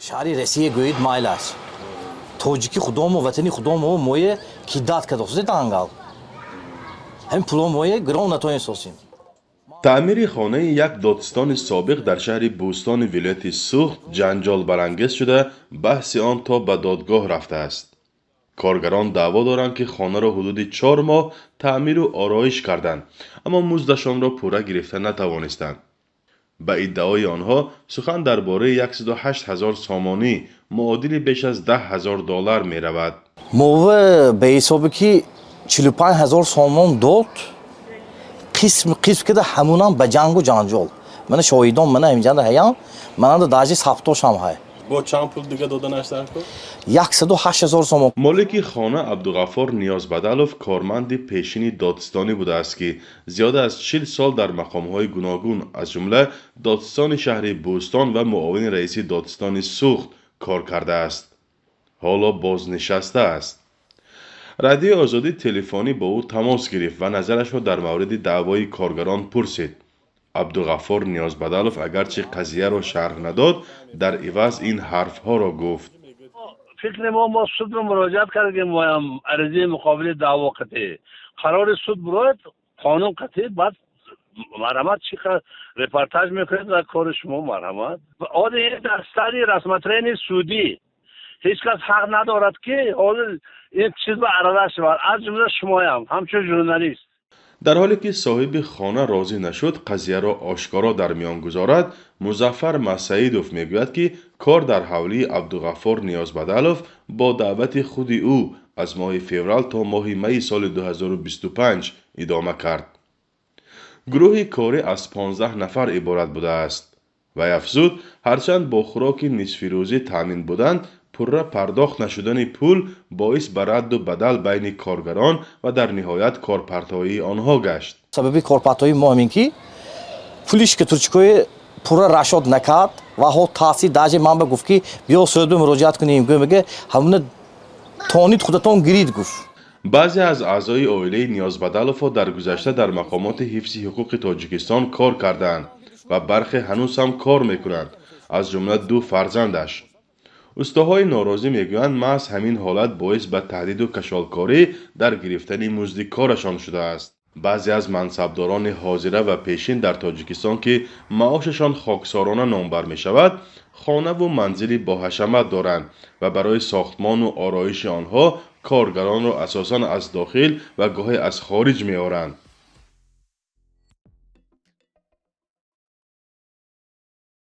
Шаҳри Россия гӯед, майлаш. Тоҷики худомо, ватани худомо мое кидать кадосузе дангал. Ҳамин пуло мое гирон натоем сосим. Таъмири хонаи як додситони собиқ дар шаҳри Бӯстони вилояти Суғд ҷанҷолбарангез шуда, баҳси он то ба додгоҳ рафтааст. Коргарон даъво доранд, ки хонаро ҳудуди 4 моҳ таъмиру ороиш карданд, аммо муздашонро пурра гирифта натавонистанд. Ба иддаои онҳо, сухан дар бораи 108 ҳазор сомонӣ, муодили беш аз 10 ҳазор доллар меравад. Мова ба ҳисобе ки 45 ҳазор сомон дод, қисм қисм кида, ҳамунам ба ҷангу ҷанҷол. Мана шоҳидон, мана ҳаминҷанда ҳаям, мананда даже сабтошам ҳай. Бо чанд пул дига доданаш дар кор? 108 ҳазор сомон. Молики хона Абдуғаффор Ниёзбадалов корманди пешини додситонӣ будааст, ки зиёда аз 40 сол дар мақомҳои гуногун, аз ҷумла додситони шаҳри Бӯстон ва муовини раиси додситони Суғд кор кардааст. Ҳоло бознишаста аст. Радиои Озодӣ телефонӣ бо ӯ тамос гирифт ва назарашро дар мавриди даъвои коргарон пурсид. Абдуғаффор Ниёзбадалов агарчи қазияро шарҳ надод, дар иваз ин ҳарфҳоро гуфт: Фикри мо судро муроҷиат кардем, моям аризаи муқобили даъво қатъӣ, қарори суд бирояд, қонун қатъӣ, баъд марҳамат, чӣ репортаж мекунед ва кори шумо, марҳамат. Оди дар стадии рассмотрения судӣ ҳеҷ кас ҳақ надорад, ки ҳозир ин чиз ба аралаш шавад, аз ҷумла шумоям ҳамчун журналист. Дар ҳоле ки соҳиби хона розӣ нашуд қазияро ошкоро дар миён гузорад, Музаффар Масаидов мегӯяд, ки кор дар ҳавлии Абдуғаффор Ниёзбадалов бо даъвати худи ӯ аз моҳи феврал то моҳи майи соли 2025 идома кард. Гурӯҳи корӣ аз 15 нафар иборат будааст. Вай афзуд, ҳарчанд бо хӯроки нисфирӯзӣ таъмин буданд, пурра пардохт нашудани пул боис ба радду бадал байни коргарон ва дар ниҳоят корпартоии онҳо гашт. Сабаби корпартоии мо ҳамин ки пулиш ки турчикои пурра расчёт накард ва ҳо таъсир даже ман ба гуфт, ки биё суд муроҷиат кунем. Гӯ мега, ҳамуна тонид худатон гирид, гуфт. Баъзе аз аъзои оилаи Ниёзбадаловҳо дар гузашта дар мақомоти ҳифзи ҳуқуқи Тоҷикистон кор кардаанд ва бархе ҳанӯз ҳам кор мекунанд, аз ҷумла ду фарзандаш. Устоҳои норозӣ мегӯянд, маҳз ҳамин ҳолат боис ба таҳдиду кашолкорӣ дар гирифтани музди корашон шудааст. Баъзе аз мансабдорони ҳозира ва пешин дар Тоҷикистон, ки маошашон хоксорона номбар мешавад, хонаву манзили боҳашамат доранд ва барои сохтмону ороиши онҳо коргаронро асосан аз дохил ва гоҳе аз хориҷ меоранд.